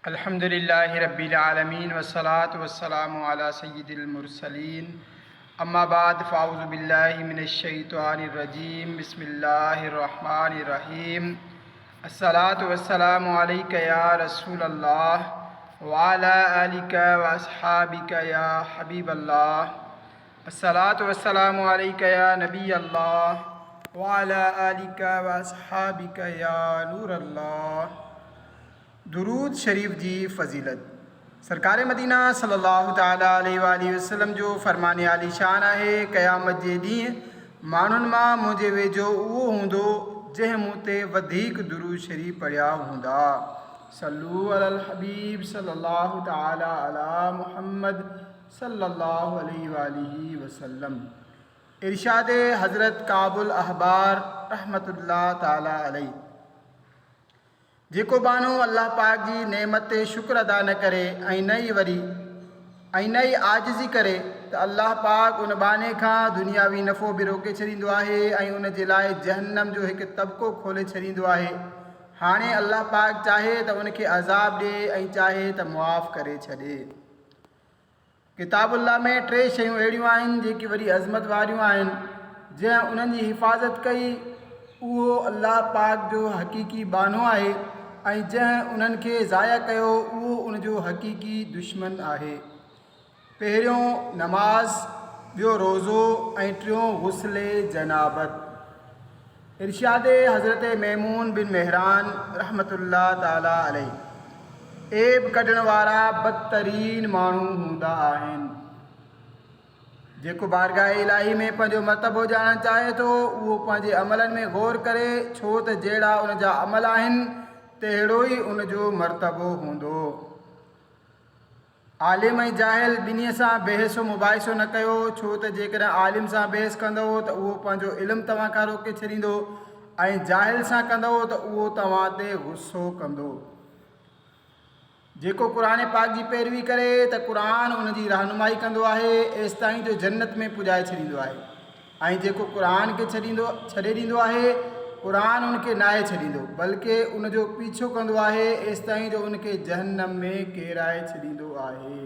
الحمد لله رب العالمين والصلاة والسلام علي سيد المرسلين اما بعد فاعوذ بالله من الشيطان الرجيم بسم الله الرحمن الرحيم الصلاة والسلام عليك يا رسول الله وعلى آلك واصحابك يا حبيب الله الصلاة والسلام عليك يا نبي الله وعلى آلك واصحابك يا نور الله. درود شريف جي فضيلت. سرڪار مدينه صلّي الله تعالٰي عليه واٰله وسلّم جو فرمان عالي شان آهي، قيامت جي ڏينهن ماڻهن مان منهنجي ويجهو اهو هوندو جنهن مون تي وڌيڪ درود شريف پڙهيا هوندا. صلو علي الحبيب صلّي الله تعالٰي علي محمّد صلّي الله عليه واٰله وسلّم. ارشاد حضرت ڪعب الاحبار رحمة الله تعالٰي عليه. جيڪو ٻانهو الله پاڪ جي نعمت تي شڪر ادا نه ڪري ۽ نه ئي وري ۽ نه ئي عاجزي ڪري ته الله پاڪ ان ٻانهي کان دنياوي نفعو به روڪي ڇڏيندو آهي ۽ ان جي لاء جهنم جو هڪ طبقو کولي ڇڏيندو آهي. هاڻي الله پاڪ چاهي ته ان کي عذاب ڏئي ۽ چاهي ته معاف ڪري ڇڏي. ڪتاب الله ۾ ٽي شيون اهڙيون آهن جيڪي وڏي عظمت واريون آهن، جنهن انهن جي حفاظت ڪئي اهو الله پاڪ جو حقيقي ٻانهو آهي ۽ جنهن انهن کي ضايع ڪيو اهو ان جو حقيقي دشمن آهي. پهريون نماز، ٻيو روزو ۽ ٽيون غسل جنابت. ارشاد حضرت ميمون بن مهران رحمة الله تعالٰي عليه، عيب ڪڍڻ وارا بدترين ماڻهو هوندا آهن. جيڪو بارگاهه الاهي ۾ پنهنجو مرتبو ڄاڻڻ چاهي ٿو، اهو پنهنجي عملن ۾ غور ڪري، ڇو ته جهڙا ان جا عمل آهن، تهڙو ئي ان جو مرتبو هوندو. عالم ۽ جاهل ٻنهي سان بحث و مباحثو نه ڪيو، ڇو ته جيڪڏهن عالم سان بحث ڪندؤ ته اهو پنهنجو علم توهان کان روڪي ڇڏيندو ۽ جاهل سان ڪندؤ ته اهو توهان تي غصو ڪندو. جيڪو قرآن پاڪ جي پيروي ڪري ته قرآن ان جي رهنمائي ڪندو آهي ايستائين جو جنت ۾ پڄائي ڇڏيندو آهي. ۽ جيڪو قرآن کي ڇڏيندو ڇڏي ڏيندو آهي، قرآن ان کي ناهي ڇڏيندو، بلڪه ان جو پيڇو ڪندو آهي ايستائين جو ان کي جهنم ۾ ڪيرائي ڇڏيندو آهي.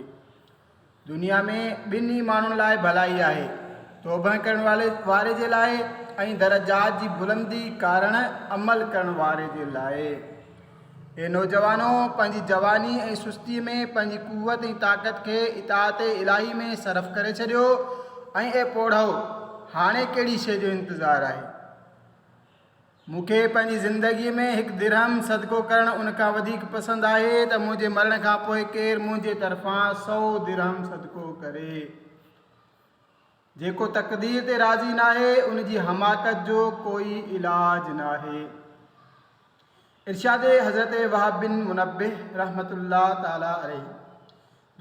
دنيا ۾ ٻن ئي ماڻهن لاء ڀلائي آهي، توبه ڪرڻ واري جي لاء ۽ درجات جي بلندي ڪارڻ عمل ڪرڻ واري جي لاء. اي نوجوانو! پنهنجي جواني ۽ سستيء ۾ پنهنجي قوت ۽ طاقت کي اطاعت الاهي ۾ صرف ڪري ڇڏيو ۽ اي پوڙهؤ! هاڻي ڪهڙي شيء جو انتظار آهي؟ مون کي پنهنجي زندگيء ۾ هڪ درهم صدقو ڪرڻ ان کان وڌيڪ پسند آهي ته منهنجي مرڻ کان پوء ڪير منهنجي طرفان سئو درهم صدقو ڪري. جيڪو تقدير تي راضي ناهي، ان جي حماقت جو ڪوئي علاج ناهي. ارشاد حضرت وهب بن منبه رحمة الله تعالٰي عليه،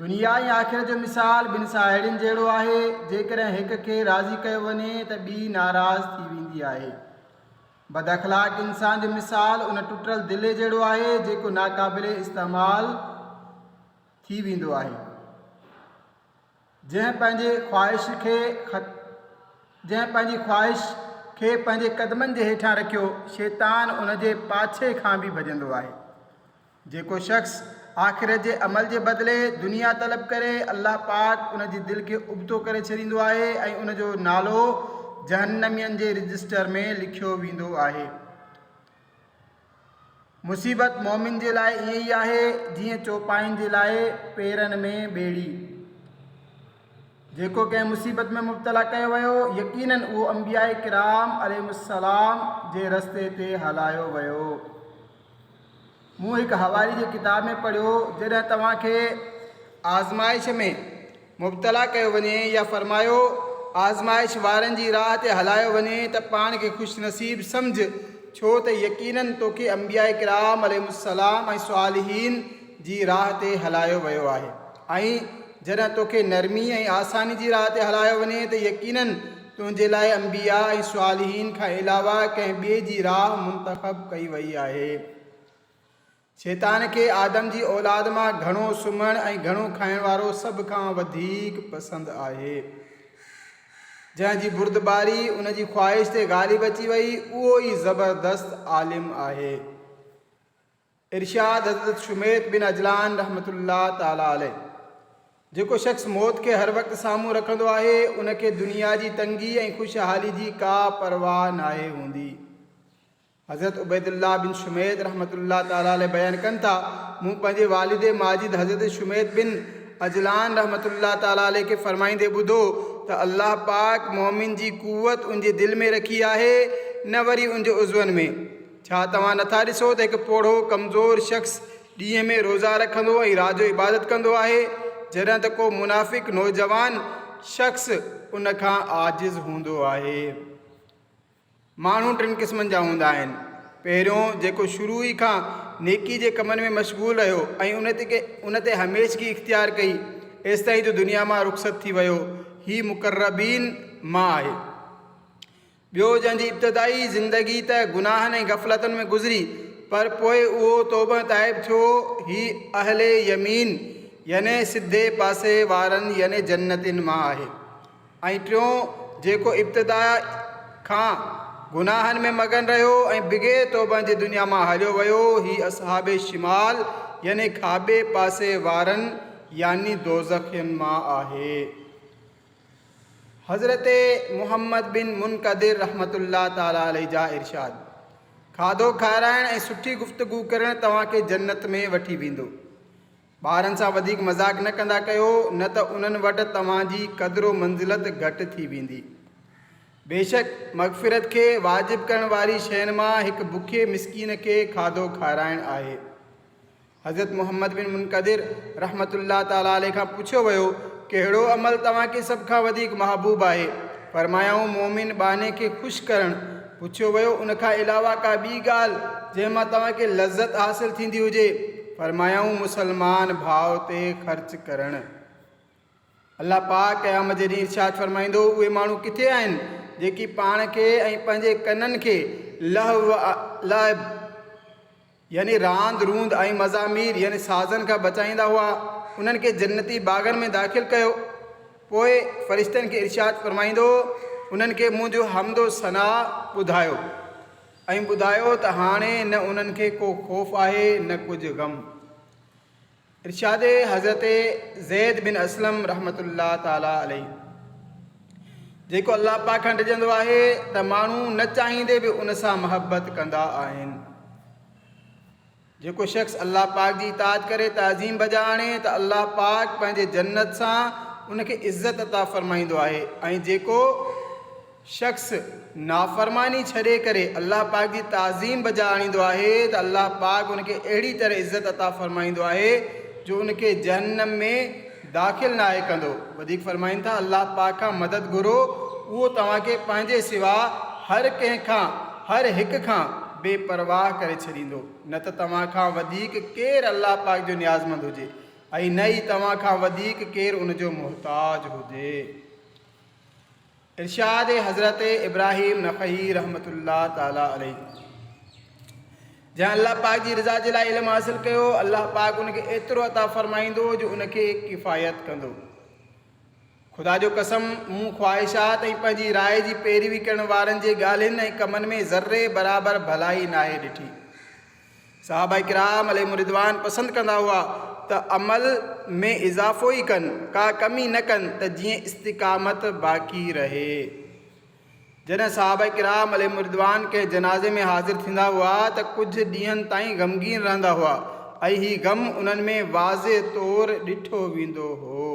دنيا ۽ آخرت جو مثال ٻن ساهيڙين جهڙو آهي، جيڪڏهن هڪ کي راضي ڪيو وڃي ته ٻي ناراض ٿي ويندي آهي. بداخلاق انسان جو مثال ان ٽٽل دلي جهڙو آهي جيڪو ناقابل استعمال ٿي ويندو آهي. جنهن پنهنجي خواهش کي جنهن پنهنجي خواهش کي پنهنجي قدمن جي هيٺان رکيو، شيطان ان جي پاڇي کان به ڀڄندو آهي. جيڪو شخص آخرت جي عمل جي بدلي دنيا طلب ڪري، الله پاڪ ان جي دل کي ابتو ڪري ڇڏيندو آهي ۽ ان جو نالو جهنمين جي رجسٽر ۾ لکيو ويندو آهي. مصيبت مؤمن جي لاء ائين ئي آهي جيئن چوپاين جي لاء پيرن ۾ ٻيڙي. جيڪو ڪنهن مصيبت ۾ مبتلا ڪيو ويو يقيناً اهو انبياء ڪرام عليهم السلام جي رستي تي هلايو ويو. مون هڪ حوالي جي ڪتاب ۾ پڙهيو جڏهن توهان کي آزمائش ۾ مبتلا ڪيو وڃي يا فرمايو، آزمائش وارن جي راهه تي هلايو وڃي ته پاڻ کي خوش نصيب سمجهه، ڇو ته يقيناً توکي انبياء ڪرام عليهم السلام ۽ صالحين جي راهه تي هلايو ويو آهي ۽ جڏهن توکي نرمي ۽ آساني جي راهه تي هلايو وڃي ته يقيناً تنهنجي لاء انبياء ۽ صالحين کان علاوه ڪنهن ٻئي جي راهه منتخب ڪئي وئي آهي. شيطان کي آدم جي اولاد مان گهڻو سمهڻ ۽ گهڻو کائڻ وارو سڀ کان وڌيڪ پسند آهي. جنهن جي بردباري ان جي خواهش تي غالب اچي وئي، اهو ئي زبردست عالم آهي. ارشاد حضرت شميت بن عجلان رحمة الله تعالٰي عليه، جيڪو شخص موت کي هر وقت سامهون رکندو آهي، ان کي دنيا جي تنگي ۽ خوشحالي جي ڪا پرواهه ناهي هوندي. حضرت عبيدالله بن شميت رحمة الله تعالٰي عليه بيان ڪن ٿا، مون پنهنجي والد ماجد حضرت شميت بن عجلان رحمة الله تعالٰي عليه کي فرمائيندي ٻڌو ته الله پاڪ مؤمن جي قوت ان جي دل ۾ رکي آهي نه وري ان جي عضون ۾. ڇا توهان نٿا ڏسو ته هڪ پوڙهو ڪمزور شخص ڏينهن ۾ روزا رکندو ۽ رات جو عبادت ڪندو آهي، جڏهن ته ڪو منافق نوجوان شخص ان کان عاجز هوندو آهي. ماڻهو ٽن قسمن جا هوندا آهن. پهريون، جيڪو شروع ئي کان نيڪي جي ڪمن ۾ مشغول رهيو ۽ ان تي هميشگي اختيار ڪئي، ايستائين جو دنيا مان رخصت ٿي ويو، هي مقربين مان آهي. ٻيو جنهن جي ابتدائي زندگي ته گناهن ۽ غفلتن ۾ گذري پر پوء اهو توبه تائب ٿيو، هي اهل يمين يعني سڌي پاسي وارن يعني جنتين مان آهي. ۽ ٽيون جيڪو ابتدا کان گناهن ۾ مگن رهيو ۽ بغير توبه جي دنيا مان هليو ويو، هي اصحاب شمال يعني کاٻي پاسي وارن يعني دوزخين مان آهي. حضرت محمد بن منڪدر رحمة الله تعالٰي عليه جا ارشاد، کاڌو کارائڻ ۽ سٺي گفتگو ڪرڻ توهان کي جنت ۾ وٺي ويندو. ٻارن سان وڌيڪ مذاق نه ڪندا ڪيو نه ته انهن وٽ توهان جي قدر و منزلت گهٽ ٿي ويندي. بيشڪ مغفرت کي واجب ڪرڻ واري شين مان هڪ بکيي مسڪين کي کاڌو کارائڻ آهي. حضرت محمد بن منڪدر رحمة الله تعالٰي عليه کان پڇيو ويو، ڪهڙو عمل توهان کي سڀ کان وڌيڪ محبوب آهي؟ فرمايائون، مؤمن ٻانهي کي خوش ڪرڻ. پڇيو ويو، ان کان علاوه ڪا ٻي ڳالهه جنهن مان توهان کي لذت حاصل ٿيندي هجي؟ فرمايائون، مسلمان ڀاء تي خرچ ڪرڻ. الله پاڪ قيامت جي ڏينهن ارشاد فرمائيندو، اهي ماڻهو ڪٿي آهن جيڪي پاڻ کي ۽ پنهنجي ڪنن کي لهو و لعب يعني راند روند ۽ مزامير يعني سازن کان بچائيندا هئا، انهن کي جنتي باغن ۾ داخل ڪيو. پوء فرشتن کي ارشاد فرمائيندو، انهن کي منهنجو حمد و ثنا ٻڌايو ۽ ٻڌايو ته هاڻي نه انهن کي ڪو خوف آهي نه ڪجهه غم. ارشاد حضرت زيد بن اسلم رحمة الله تعالٰي عليه، جيڪو الله پاڪ کان ڊڄندو آهي ته ماڻهو نه چاهيندي به ان سان محبت ڪندا آهن. جيڪو شخص الله پاڪ جي اطاعت ڪري تعظيم بجا آڻي ته الله پاڪ پنهنجي جنت سان ان کي عزت عطا فرمائيندو آهي ۽ جيڪو شخص نافرماني ڇڏي ڪري الله پاڪ جي تعظيم بجا آڻيندو آهي ته الله پاڪ ان کي اهڙي طرح عزت عطا فرمائيندو آهي جو ان کي جهنم ۾ داخل ناهي ڪندو. وڌيڪ فرمائين ٿا الله پاڪ کان مدد گهرو اهو توهان کي پنهنجي سوا هر ڪنهن کان هر هڪ کان بي پرواهه ڪري ڇڏيندو نه ته توهان کان وڌيڪ ڪير الله پاڪ جو نيازمند هجي ۽ نه ئي توهان کان وڌيڪ ڪير ان جو محتاج هجي. ارشاد حضرت ابراهيم نخعي رحمة الله تعالٰي عليه، جنهن الله پاڪ جي رضا جي لاء علم حاصل ڪيو، الله پاڪ ان کي ايترو عطا فرمائيندو جو ان کي ڪفايت ڪندو. خدا جو قسم مون خواهشات ۽ پنهنجي راء جي پيروي ڪرڻ وارن جي ڳالهين ۽ ڪمن ۾ ذري برابر ڀلائي ناهي ڏٺي. صحابه ڪرام عليهم الرضوان پسند ڪندا هئا ته عمل ۾ اضافو ئي ڪن، ڪا ڪمي نه ڪن ته جيئن استقامت باقي رهي. جڏهن صحابه ڪرام عليهم الرضوان ڪنهن جنازي ۾ حاضر ٿيندا هئا ته ڪجهه ڏينهن تائين غمگين رهندا هئا ۽ هي غم انهن ۾ واضح طور ڏٺو ويندو هو.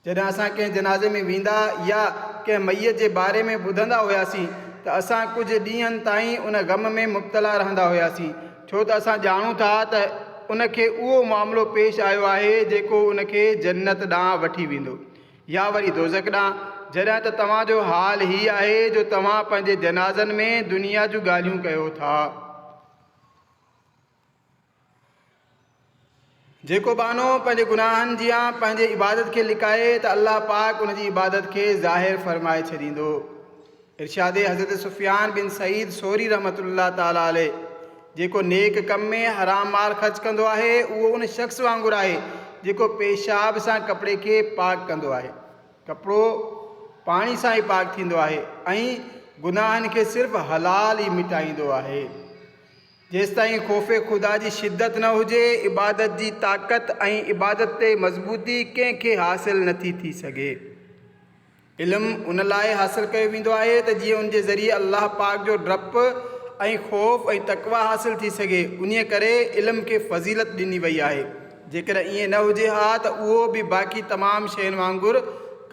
جڏهن اسان ڪنهن جنازي ۾ ويندا يا ڪنهن ميت جي باري ۾ ٻڌندا هياسين ته اسان ڪجهه ڏينهن تائين ان غم ۾ مبتلا رهندا هياسين ڇو ته اسان ڄاڻون ٿا ته ان کي اهو معاملو پيش آيو آهي جيڪو ان کي جنت ڏانهن وٺي ويندو يا وري دوزخ ڏانهن جڏهن ته توهان جو حال هي آهي جو توهان پنهنجي جنازن ۾ دنيا جون ڳالهيون ڪيو ٿا. جيڪو ٻانهو پنهنجي گناهن جيان پنهنجي عبادت کي لڪائي ته الله پاڪ ان جي عبادت کي ظاهر فرمائي ڇڏيندو. ارشاد حضرت سفيان بن سعيد ثوري رحمة الله تعالٰي عليه، جيڪو نيڪ ڪم ۾ حرام مال خرچ ڪندو آهي اهو ان شخص وانگر آهي جيڪو پيشاب سان ڪپڙي کي پاڪ ڪندو آهي. ڪپڙو پاڻي سان ئي پاڪ ٿيندو آهي ۽ گناهن کي صرف حلال ئي مٽائيندو آهي. جيستائين خوف خدا جي شدت نه هجي، عبادت جي طاقت ۽ عبادت تي مضبوطي ڪنهن کي حاصل نٿي ٿي سگهي. علم ان لاء حاصل ڪيو ويندو آهي ته جيئن ان جي ذريعي الله پاڪ جو ڊپ ۽ خوف ۽ تقويٰ حاصل ٿي سگهي، انهيء ڪري علم کي فضيلت ڏني وئي آهي. جيڪڏهن ائين نه هجي ها ته اهو به باقي تمام شين وانگر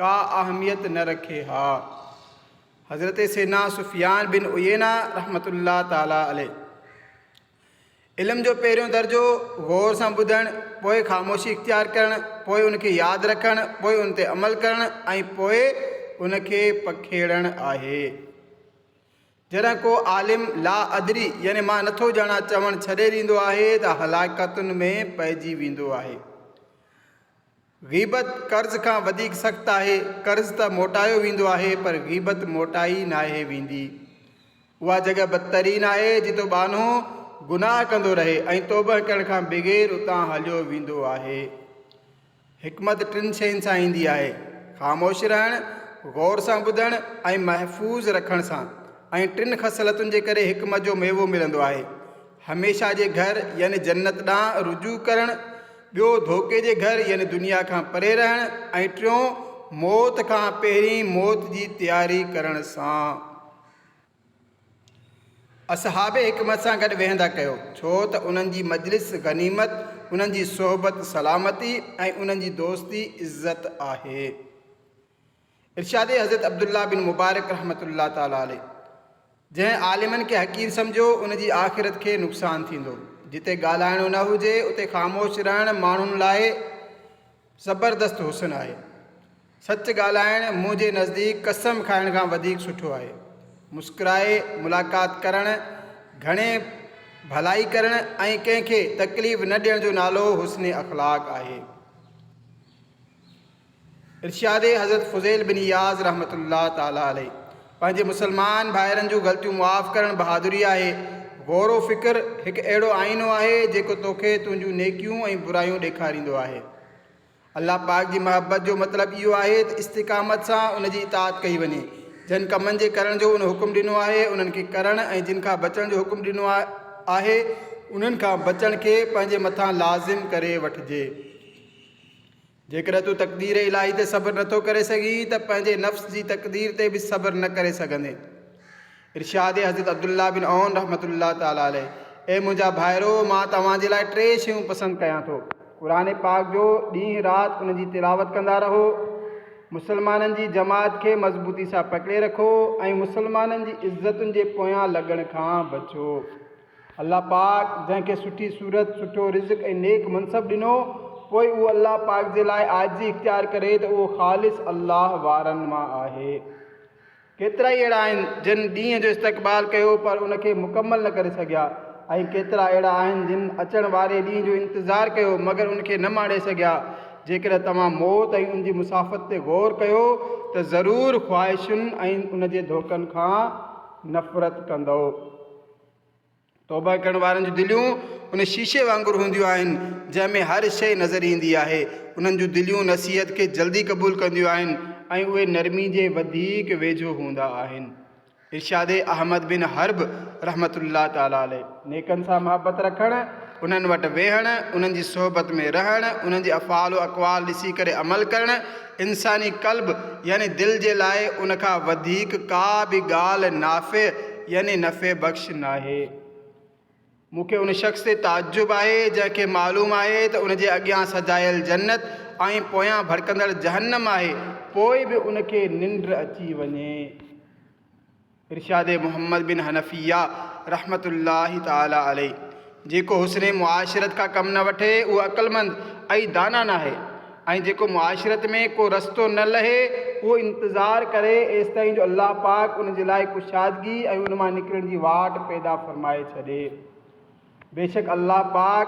ڪا اهميت نه رکي ها. حضرت سيدنا سفيان بن عيينه رحمة الله تعالٰي عليه علم جو پهريون درجو غور سان ٻڌڻ، پوء خاموشي اختيار ڪرڻ، پوء ان کي ياد رکڻ، پوء ان تي عمل ڪرڻ ۽ پوء ان کي پکيڙڻ آهي. جڏهن ڪو عالم لا ادري يعني مان نٿو ڄاڻان چوڻ ڇڏي ڏيندو آهي ته هلاڪتن ۾ پئجي ويندو آهي. غيبت قرض کان وڌيڪ سخت آهي، قرض ته موٽايو ويندو آهي پر غيبت موٽائي ناهي ويندي. اها جڳهه بدترين آهي جتو ٻانهو گناهه ڪندو رهي ۽ توبهه ڪرڻ کان بغير اتان هليو ويندو آهي. حڪمت ٽن شين سان ايندي آهي، خاموش رهڻ، غور سان ٻڌڻ ۽ محفوظ رکڻ سان ۽ ٽن خصلتن جي ڪري حڪمت جو ميوو ملندو آهي. هميشه جي گهر يعني جنت ڏانهن رجوع ڪرڻ، ٻيو ڌوڪي جي گهر يعني دنيا کان پري رهڻ ۽ ٽيون موت کان پهرين موت جي تياري ڪرڻ سان. اصحاب حڪمت سان گڏ ويهندا ڪيو، ڇو ته انهن جي مجلس غنيمت، انهن جي صحبت سلامتي ۽ انهن جي دوستي عزت آهي. ارشاد حضرت عبدالله بن مبارڪ رحمة الله تعالٰي عليه، جنهن عالمن کي حقير سمجهيو ان جي آخرت کي نقصان ٿيندو. جتي ڳالهائڻو نه هجي اتي خاموش رهڻ ماڻهن لاء زبردست حسن آهي. سچ ڳالهائڻ منهنجي نزديڪ قسم کائڻ کان وڌيڪ سٺو آهي. مسڪرائي ملاقات ڪرڻ، گهڻي ڀلائي ڪرڻ ۽ ڪنهن کي تڪليف نه ڏيڻ جو نالو حسن اخلاق آهي. ارشاد حضرت فضيل بن عياض رحمة الله تعالٰي عليه، پنهنجي مسلمان ڀائرن جون غلطيون معاف ڪرڻ بهادري آهي. غور و فڪر هڪ اهڙو آئينو آهي جيڪو توکي تنهنجون نيڪيون ۽ برايون ڏيکاريندو آهي. الله پاڪ جي محبت جو مطلب اهو آهي ته استقامت سان ان جي اطاعت ڪئي وڃي. جن ڪمن جي ڪرڻ جو ان حڪم ڏنو آهي انهن کي ڪرڻ ۽ جن کان بچڻ جو حڪم ڏنو آهي انهن کان بچڻ کي پنهنجي مٿان لازم ڪري وٺجي. جيڪڏهن تون تقدير الاهي تي صبر نٿو ڪري سگهين ته پنهنجي نفس جي تقدير تي به صبر نه ڪري سگهندين. ارشاد حضرت عبدالله بن عون رحمة الله تعالٰي عليه، اي منهنجا ڀائرو! مان توهان جي لاء ٽي شيون پسند ڪيان ٿو، قرآن پاڪ جو ڏينهن رات ان جي تلاوت ڪندا رهو، مسلمانن جي جماعت کي مضبوطي سان پڪڙي رکو ۽ مسلمانن جي عزتن جي پويان لڳڻ کان بچو. الله پاڪ جنهن کي سٺي صورت، سٺو رزق ۽ نيڪ منصب ڏنو، پوء اهو الله پاڪ جي لاء عاجزي اختيار ڪري ته اهو خالص الله وارن مان آهي. ڪيترائي اهڙا آهن جن ڏينهن جو استقبال ڪيو پر ان کي مڪمل نه ڪري سگهيا ۽ ڪيترا اهڙا آهن جن اچڻ واري ڏينهن جو انتظار ڪيو مگر ان کي نه ماڻي سگهيا. جيڪڏهن توهان موت ۽ ان جي مسافت تي غور ڪيو ته ضرور خواهشن ۽ ان جي ڌوڪن کان نفرت ڪندؤ. توبه ڪرڻ وارن جون دليون ان شيشي وانگر هونديون آهن، جنهن ۾ هر شيء نظر ايندي آهي. انهن جون دليون نصيحت کي جلدي قبول ڪنديون آهن ۽ اهي نرمي جي وڌيڪ ويجهو هوندا آهن. ارشاد احمد بن حرب رحمة الله تعالٰي عليه، نيڪن سان محبت رکڻ، انهن وٽ ويهڻ، انهن جي صحبت ۾ رهڻ، انهن جي افعال و اقوال ڏسي ڪري عمل ڪرڻ، انساني قلب يعني دل جي لاء ان کان وڌيڪ ڪا به ڳالهه نافع يعني نفع بخش ناهي. مون کي ان شخص تي تعجب آهي جنهن کي معلوم آهي ته ان جي اڳيان سجايل جنت ۽ پويان ڀڙڪندڙ جهنم آهي پوء به ان کي ننڊ اچي وڃي. ارشاد محمد بن حنفيه رحمة الله تعالٰي عليه، جيڪو حسن معاشرت کان ڪم نه وٺي اهو عقلمند ۽ دانا ناهي ۽ جيڪو معاشرت ۾ ڪو رستو نه لهي اهو انتظار ڪري ايستائين جو الله پاڪ ان جي لاء ڪشادگي ۽ ان مان نڪرڻ جي واٽ پيدا فرمائي ڇڏي. بيشڪ الله پاڪ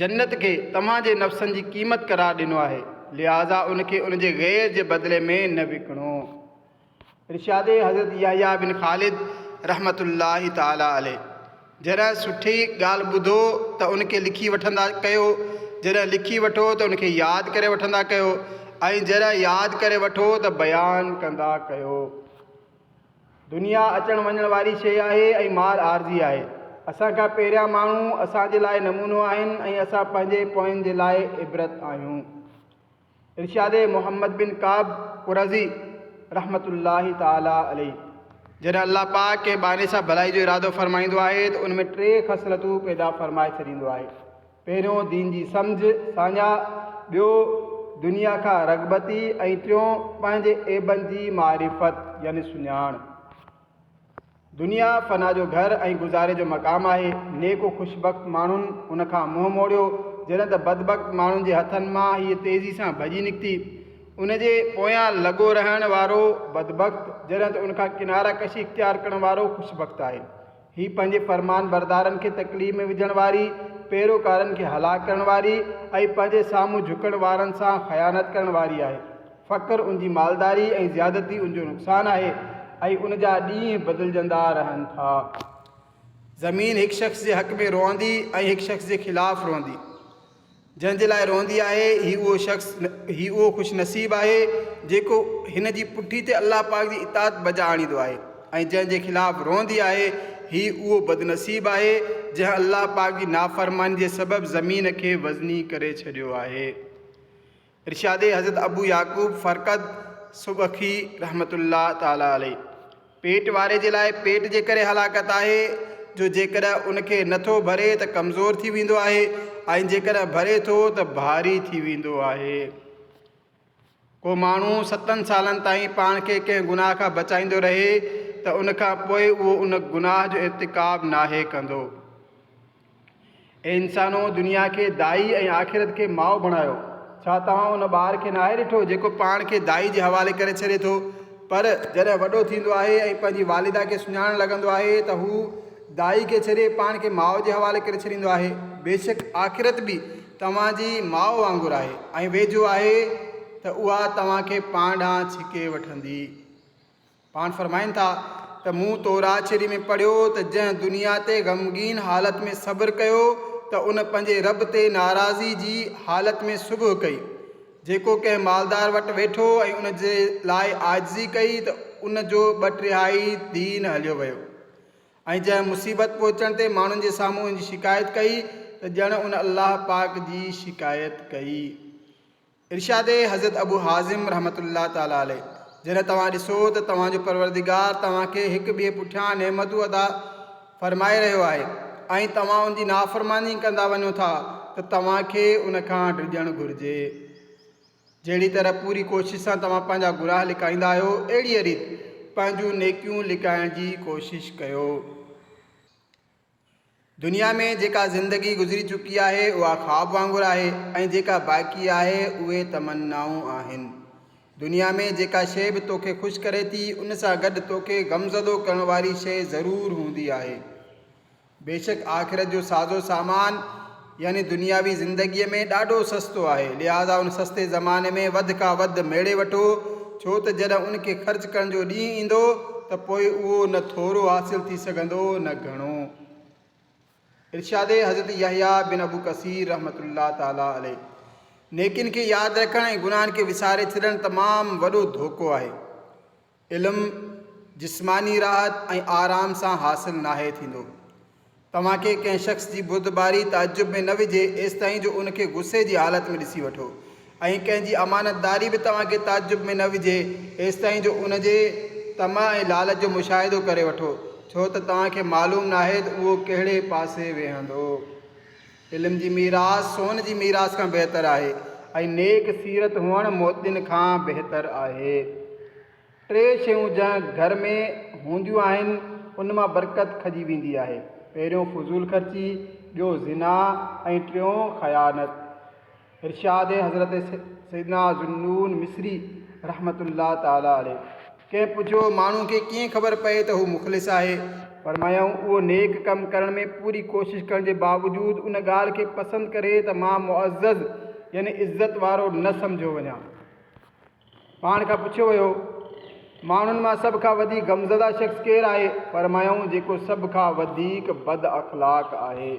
جنت کي توهان جي نفسن جي قيمت قرار ڏنو آهي لهٰذا ان کي ان جي غير جي بدلي ۾ نه وڪڻو. ارشاد حضرت يحيٰ بن خالد رحمة الله تعالٰي عليه، جڏهن سٺي ڳالهه ٻڌو ته ان کي لکي وٺندا ڪيو، جڏهن لکي وٺو ته ان کي ياد ڪري وٺندا ڪيو ۽ جڏهن ياد ڪري وٺو ته بيان ڪندا ڪيو. دنيا اچڻ وڃڻ واري شيء آهي ۽ مال عارضي آهي. اسان کان پهريان ماڻهو اسان جي لاء نمونو آهن ۽ اسان پنهنجي پوين جي لاء عبرت آهيون. ارشاد محمد بن ڪعب قرظي رحمة الله تعالٰي عليه. جڏهن الله پاڪ ڪنهن ٻانهي سان ڀلائي جو ارادو فرمائيندو آهي ته ان ۾ ٽي خصلتون پيدا فرمائي ڇڏيندو آهي. پهريون دين جي سمجهه، ساڃاهه، ٻيو دنيا کان رغبتي ۽ ٽيون پنهنجي عيبن جي معرفت يعني سڃاڻ. دنيا فنا جو گهر ۽ گذاري جو مقام آهي. نيڪ و خوشبخت ماڻهن ان کان منهن موڙيو، جڏهن ته بدبخت ماڻهن جي هٿن مان هيء تيزي سان ڀڄي نڪتي. ان جي پويان لڳو رهڻ وارو بدبخت، جڏهن ته ان کان ڪناره ڪشي اختيار ڪرڻ وارو خوشبخت آهي. هي پنهنجي فرمانبردارن کي تڪليف ۾ وجهڻ واري، پيروڪارن کي هلاڪ ڪرڻ واري ۽ پنهنجي سامهون جهڪڻ وارن سان خيانت ڪرڻ واري آهي. فقر ان جي مالداري ۽ زيادتي ان جو نقصان آهي ۽ ان جا ڏينهن بدلجندا رهن ٿا. زمين هڪ شخص جي حق ۾ روئندي ۽ هڪ شخص جي خلاف روئندي. جنهن جي لاء روئندي آهي هي اهو شخص هي اهو خوش نصيب آهي جيڪو هن جي پٺي تي الله پاڪ جي اطاعت بجا آڻيندو آهي ۽ جنهن جي خلاف روئندي آهي هي اهو بدنصيب آهي جنهن الله پاڪ جي نافرماني جي سبب زمين کي وزني ڪري ڇڏيو آهي. ارشاد حضرت ابو يعقوب فرقد صبخي رحمة الله تعالٰي عليه، پيٽ واري جي لاء پيٽ جي ڪري هلاڪت آهي جو جيڪڏهن ان کي نه ٿو ڀري ته ڪمزور ٿي ويندو آهي ۽ جيڪڏهن ڀري ٿو ته ڀاري ٿي ويندو آهي. ڪو ماڻهو ستن سالن تائين پاڻ کي ڪنهن گناهه کان بچائيندو رهي ته ان کان پوء اهو ان گناهه جو ارتڪاب ناهي ڪندو. اي انسانو! دنيا کي دائي ۽ آخرت کي ماء بڻايو. ڇا توهان ان ٻار کي ناهي ڏٺو جيڪو پاڻ کي دائي جي حوالي ڪري ڇڏي ٿو؟ پر جڏهن وڏو ٿيندو آهي ۽ پنهنجي والده کي سڃاڻڻ لڳندو آهي ته هو دائي کي ڇڏي پاڻ کي ماء جي حوالي ڪري ڇڏيندو آهي. بيشڪ آخرت به توهان جي ماء وانگر آهي ۽ ويجهو آهي ته اها توهان کي پاڻ ڏانهن ڇڪي وٺندي. پاڻ فرمائن ٿا ته مون تورات شريف ۾ پڙهيو ته جنهن دنيا تي غمگين حالت ۾ صبر ڪيو ته ان پنهنجي رب تي ناراضي جي حالت ۾ صبح ڪئي. جيڪو ڪنهن مالدار وٽ ويٺو ۽ ان جي لاء عاجزي ڪئي ته ان جو ٻه ٽهائي دين هليو ويو ۽ جنهن مصيبت پهچڻ تي ماڻهن جي سامهون ان جي شڪايت ڪئي ته ڄڻ ان الله پاڪ جي شڪايت ڪئي. ارشاد حضرت ابو حازم رحمة الله تعالٰي عليه، جڏهن توهان ڏسو ته توهان جو پروردگار توهان کي هڪ ٻئي پٺيان نعمتون عطا فرمائي رهيو آهي ۽ توهان ان جي نافرماني ڪندا وڃو ٿا ته توهان کي ان کان ڊڄڻ گهرجي. جهڙي طرح پوري ڪوشش سان توهان پنهنجا گناهه لڪائيندا آهيو اهڙيء ريت پنهنجون نيڪيون لڪائڻ جي ڪوشش ڪيو. دنيا ۾ جيڪا زندگي گذري چڪي آهي اها خواب وانگر آهي ۽ جيڪا باقي آهي اهي تمنائون آهن. دنيا ۾ جيڪا شيء به توکي خوش ڪري ٿي ان سان گڏ توکي غمزدو ڪرڻ واري شيء ضرور هوندي آهي. بيشڪ آخرت جو سازو سامان يعني دنياوي زندگيء ۾ ڏاڍو سستو آهي لهٰذا ان سستي زماني ۾ وڌ کان وڌ ميڙي وٺو ڇو ته جڏهن ان کي خرچ ڪرڻ جو ڏينهن ايندو ته پوء اهو نه ٿورو حاصل ٿي سگهندو نه گهڻو. ارشاد حضرت يحيٰ بن ابو ڪثير رحمة الله تعالٰي عليه، نيڪين کي ياد رکڻ ۽ گناهن کي وساري ڇڏڻ تمام وڏو ڌوڪو آهي. علم جسماني راحت ۽ آرام سان حاصل ناهي ٿيندو. توهان کي ڪنهن شخص جي بردباري تعجب ۾ نه وجهي ايستائين جو ان کي غصي جي حالت ۾ ڏسي وٺو ۽ ڪنهن جي امانتداري به توهان کي تعجب ۾ نه وجهي ايستائين جو ان جي طمع ۽ لالچ جو مشاهدو ڪري وٺو ڇو ته توهان کي معلوم ناهي ته اهو ڪهڙي پاسي ويهندو. علم جي ميراث سون جي ميراث کان بهتر آهي ۽ نيڪ سيرت هئڻ موتين کان بهتر آهي. ٽي شيون جنهن گهر ۾ هونديون آهن ان مان برڪت کڄي ويندي آهي، پهريون فضول خرچي، ٻيو زنا ۽ ٽيون خيانت. ارشاد حضرت سيدنا ذوالنون مصري رحمة الله تعالٰي عليه ڪنهن پڇيو، ماڻهو کي ڪيئن خبر پئي ته هو مخلص آهي؟ فرمايائون، اهو نيڪ ڪم ڪرڻ ۾ پوري ڪوشش ڪرڻ جي باوجود ان ڳالهه کي پسند ڪري ته مان معزز يعني عزت وارو نه سمجهيو وڃان. پاڻ کان پڇيو ويو، ماڻهن مان سڀ کان وڌيڪ غمزده شخص ڪير آهي؟ فرمايائون، جيڪو سڀ کان وڌيڪ بد اخلاق آهي.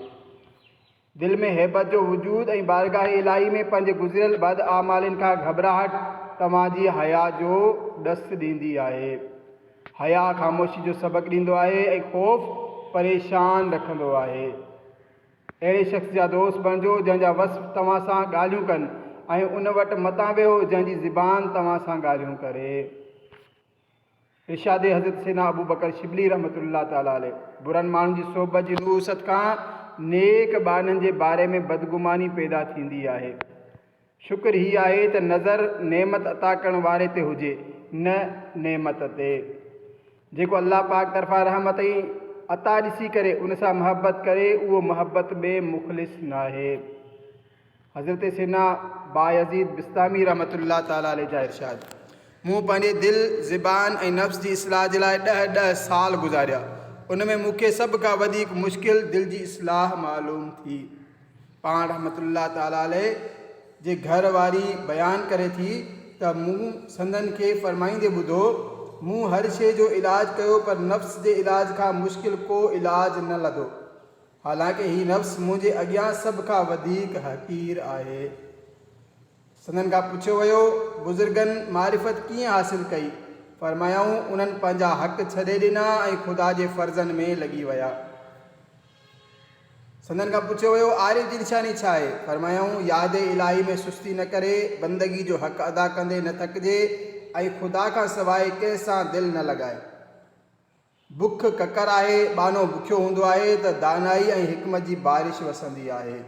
دل ۾ هيبت جو وجود ۽ بارگاهه الاهي ۾ پنهنجي گذريل بد اعمالين کان گهٻراهٽ توهان جي حياء جو ڏس ڏيندي آهي. حياء خاموشي جو سبق ڏيندو آهي ۽ خوف پريشان رکندو آهي. اهڙي شخص جا دوست بڻجو جنهن جا وصف توهان سان ڳالهيون ڪن ۽ ان وٽ متان ويهو جنهن جي زبان توهان سان ڳالهيون ڪري. ارشاد حضرت سيدنا ابوبڪر شبلي رحمة الله تعالٰي عليه، برن ماڻهن جي صحبت جي نحوست کان نيڪ ٻانهن جي باري ۾ بدگماني پيدا ٿيندي آهي. شڪر هي آهي ته نظر نعمت عطا ڪرڻ واري تي هجي نه نعمت تي. جيڪو الله پاڪ طرفان رحمت ۽ عطا ڏسي ڪري ان سان محبت ڪري اهو محبت ۾ مخلص ناهي. حضرت سيدنا بايزيد بسطامي رحمة الله تعالٰي عليه جا ارشاد، مون پنهنجي دل، زبان ۽ نفس جي اصلاح جي لاء ڏهه ڏهه سال گذاريا. ان ۾ مون کي سڀ کان وڌيڪ مشڪل دل جي اصلاح معلوم ٿي. پاڻ رحمة الله تعالٰي عليه جي گهر واري بيان ڪري ٿي ته مون سندن کي فرمائيندي ٻڌو، مون هر شيء جو علاج ڪيو پر نفس جي علاج کان مشڪل ڪو علاج نه لڌو، حالانڪه هي نفس منهنجي اڳيان سڀ کان وڌيڪ حقير آهي. سندن کان پڇيو ويو، بزرگن معرفت ڪيئن حاصل ڪئي؟ فرمايائون، انهن پنهنجا حق ڇڏي ڏنا ۽ خدا جي فرضن ۾ لڳي ويا. سندن کان پڇيو ويو، عارف جي نشاني ڇا آهي؟ فرمايائون، ياد الاهي ۾ سستي نه ڪري، بندگي جو حق ادا ڪندي نه ٿڪجي ۽ خدا کان سواء ڪنهن سان دل نه لڳائي. بک ڪڪر آهي، ٻانهو بکيو هوندو آهي ته دانائي ۽ حڪمت جي بارش وسندي آهي.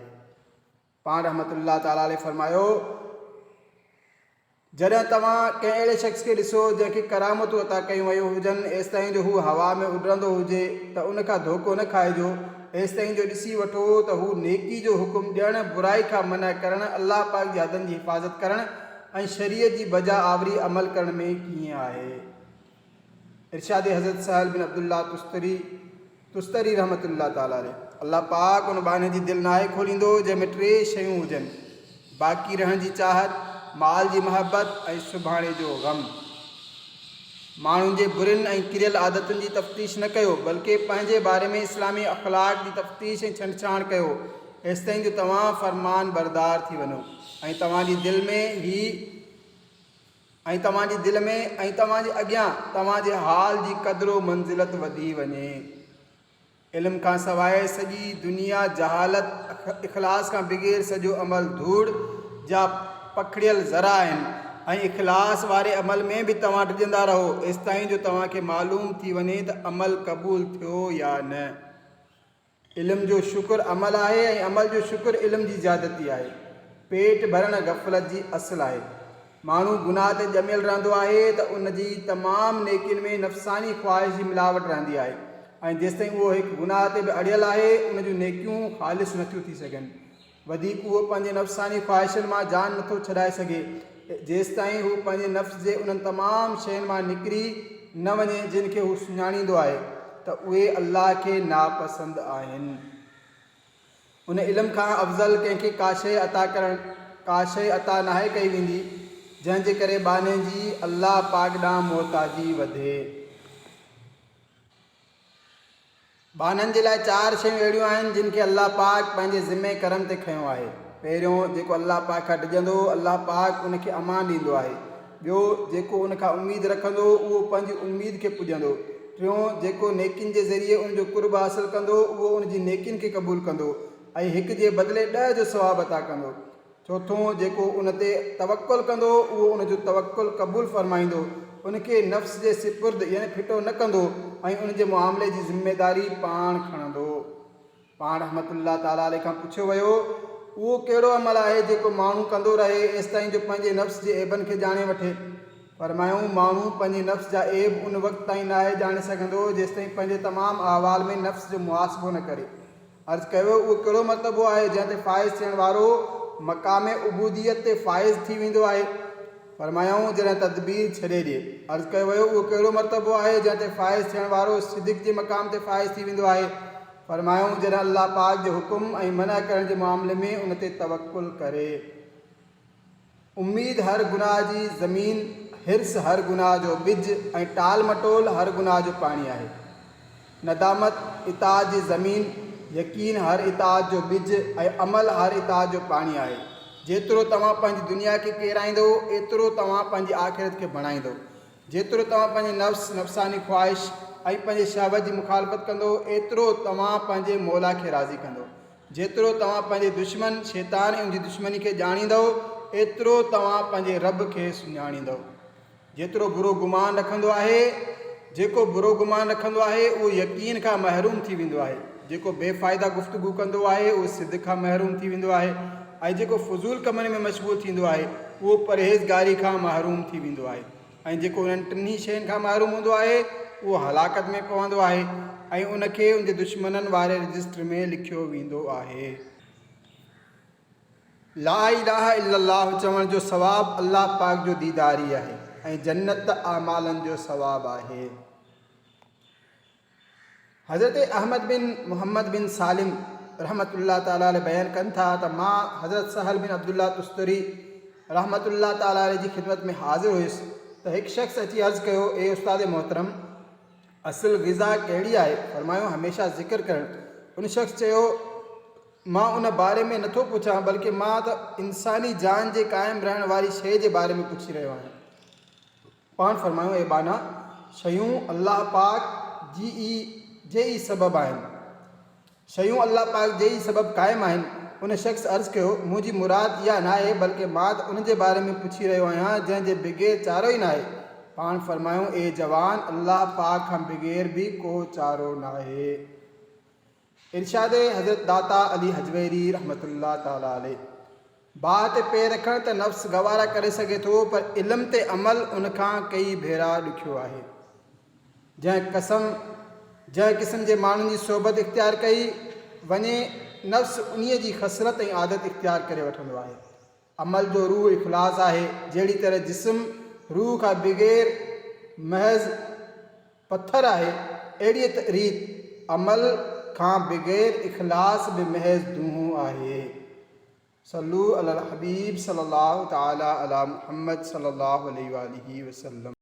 پاڻ رحمة الله تعالٰي عليه فرمايو، جڏهن توهان ڪنهن اهڙي شخص کي ڏسو جنهن کي ڪرامتون عطا ڪيون ويون هجن ايستائين جو هو هوا ۾ اڏرندو هجي ته ان کان ڌوڪو نه کائجو ايستائين جو ڏسي وٺو ته هو نيڪي جو حڪم ڏيڻ، برائي کان منع ڪرڻ، الله پاڪ جي حدن جي حفاظت ڪرڻ ۽ شريعت جي بجا آوري عمل ڪرڻ ۾ ڪيئن آهي. ارشاد حضرت سهل بن عبدالله تستري تستري رحمة الله تعالٰي عليه، الله پاڪ ان ٻانهي جي دل ناهي کوليندو جنهن ۾ ٽي شيون هجن، باقي رهڻ جي چاهت، مال جي محبت ۽ سڀاڻي جو غم. ماڻهن جي برين ۽ ڪريل عادتن جي تفتيش نه ڪيو، بلڪه پنهنجي باري ۾ اسلامي اخلاق جي تفتيش ۽ ڇنڊڇاڻ ڪيو، ايستائين جو توهان فرمان بردار ٿي وڃو ۽ توهان جي دل ۾ هي ۽ توهان جي دل ۾ ۽ توهان جي اڳيان توهان جي حال جي قدر و منزلت وڌي وڃي. علم کان سواء سڄي دنيا جهالت، اخلاص کان بغير سڄو عمل ڌوڙ جا پکڙيل ذرا آهن ۽ اخلاص واري عمل ۾ به توهان ڊڄندا رهو ايستائين جو توهان کي معلوم ٿي وڃي ته عمل قبول ٿيو يا نه. علم جو شڪر عمل آهي ۽ عمل جو شڪر علم جي زيادتي آهي. پيٽ ڀرڻ غفلت جي اصل آهي. ماڻهو گناهه تي ڄميل رهندو آهي ته ان جي تمام نيڪين ۾ نفساني خواهش جي ملاوٽ رهندي آهي ۽ جيستائين اهو هڪ گناهه تي به اڙيل آهي ان جون نيڪيون خالص نٿيون ٿي سگهن. وڌيڪ اهو پنهنجي نفساني خواهشن مان جان نٿو ڇڏائي سگهي، جيستائين هو پنهنجي نفس جي انهن تمام شين مان نڪري نه وڃي جن کي هو سڃاڻيندو آهي ته اهي الله کي ناپسند آهن. ان علم کان افضل ڪنهن کي ڪا شيء عطا ڪرڻ ڪا شيء عطا ناهي ڪئي ويندي، جنهن جي ڪري ٻانهي جي الله پاڪ ڏانهن محتاجي وڌي. ٻانهن جي لاء چار شيون اهڙيون آهن جن کي الله پاڪ پنهنجي ذمي ڪرم تي کنيو آهي. پهريون، جيڪو الله پاڪ کان ڊڄندو، الله پاڪ ان کي امان ڏيندو آهي. ٻيو، جيڪو ان کان اميد رکندو، اهو پنهنجي اميد کي پڄندو. ٽيون، جيڪو نيڪين جي ذريعي ان جو قرب حاصل ڪندو، اهو ان جي نيڪين کي قبول ڪندو ۽ هڪ جي بدلي ڏهه جو ثواب عطا ڪندو. چوٿون، جيڪو ان تي توڪل ڪندو، اهو ان جو توڪل قبول فرمائيندو، ان کي نفس جي سپرد يعني ڦٽو نه ڪندو ۽ ان جي معاملي جي ذميداري پاڻ کڻندو. پاڻ رحمة الله تعالٰي عليه کان پڇيو ويو، اهو ڪهڙو عمل آهي جيڪو ماڻهو ڪندو رهي ايستائين جو پنهنجي نفس جي عيبن کي ڄاڻي وٺي؟ فرمايائون، ماڻهو پنهنجي نفس جا عيب ان وقت تائين ناهي ڄاڻي سگهندو جيستائين پنهنجي تمام احوال ۾ نفس جو محاسبو نه ڪري. عرض ڪيو، اهو ڪهڙو مرتبو آهي جنهن تي فائز ٿيڻ وارو مقام عبوديت تي فائز ٿي ويندو آهي؟ فرمايائون، جڏهن تدبير ڇڏي ڏئي. عرض ڪيو ويو، اهو ڪهڙو مرتبو آهي جنهن تي فائز ٿيڻ وارو صدق جي مقام تي فائز ٿي ويندو آهي؟ فرمايائون، جڏهن الله پاڪ جي حڪم ۽ منع ڪرڻ جي معاملي ۾ ان تي توڪل ڪري. اميد هر گناهه جي زمين، حرص هر گناهه جو ٻج ۽ ٽال مٽول هر گناهه جو پاڻي آهي. ندامت اطاعت جي زمين، يقين هر اطاعت جو ٻج ۽ عمل هر اطاعت جو پاڻي آهي. جيترو توهان پنهنجي دنيا کي ڪيرائيندؤ، ايترو توهان پنهنجي آخرت کي بڻائيندؤ. جيترو توهان پنهنجي نفس، نفساني خواهش ۽ پنهنجي شهوت جي مخالفت ڪندؤ، ايترو توهان پنهنجي مولا کي راضي ڪندؤ. جيترو توهان پنهنجي دشمن، شيطان ۽ ان جي دشمني کي ڄاڻيندؤ، ايترو توهان پنهنجي رب کي سڃاڻيندؤ. جيترو برو گمان رکندو آهي، جيڪو برو گمان رکندو آهي، اهو يقين کان محروم ٿي ويندو آهي. جيڪو بي فائده گفتگو ڪندو آهي، اهو صدق کان محروم ٿي ويندو آهي ۽ جيڪو فضول ڪمن ۾ مشغول ٿيندو آهي، اهو پرهيزگاري کان محروم ٿي ويندو آهي ۽ جيڪو انهن ٽنهي شين کان محروم هوندو آهي، اهو هلاڪت ۾ پوندو آهي ۽ ان کي ان جي دشمنن واري رجسٽر ۾ لکيو ويندو آهي. لا اله الا الله چوڻ جو ثواب الله پاڪ جو ديدار ئي آهي ۽ جنت اعمالن جو ثواب آهي. حضرت احمد بن محمد بن سالم رحمة الله تعالٰي عليه بيان ڪن ٿا ته مان حضرت سهل بن عبدالله تستري رحمة الله تعالٰي عليه جي خدمت ۾ حاضر هيس ته هڪ شخص اچي عرض ڪيو اي استاد محترم! اصل غذا ڪهڙي آهي؟ فرمايو هميشه ذڪر ڪرڻ. ان شخص چيو مان ان باري ۾ نٿو پڇان بلڪه مان ته انساني جان جي قائم رهڻ واري شيء جي باري ۾ پڇي رهيو آهيان. پاڻ فرمايو اي ٻانها! شيون الله پاڪ جي ئي جي ئي سبب آهن. شيون الله پاڪ جي ئي سبب قائم آهن. ان شخص عرض ڪيو، منهنجي مراد اها ناهي بلڪه مان ته ان جي باري ۾ پڇي رهيو آهيان جنهن جي بغير چارو ئي ناهي. پاڻ فرمايو، اي جوان! الله پاڪ کان بغير به ڪو چارو ناهي. ارشاد حضرت داتا علي هجويري رحمة الله تعالٰي عليه، باهه تي پير رکڻ ته نفس گوارا ڪري سگهي ٿو پر علم تي عمل ان کان ڪيئي ڀيرا ڏکيو آهي. جنهن قسم جنهن قسم جي ماڻهن جي صحبت اختيار ڪئي وڃي نفس انهيء جي خصلت ۽ عادت اختيار ڪري وٺندو آهي. عمل جو روح اخلاص آهي، جهڙي طرح جسم روح کان بغير محض پٿر آهي، اهڙيء ريت عمل کان بغير اخلاص به محض دونهون آهي. صلو علی الحبيب صلي الله تعالي علی محمد صلي الله عليه واله وسلم.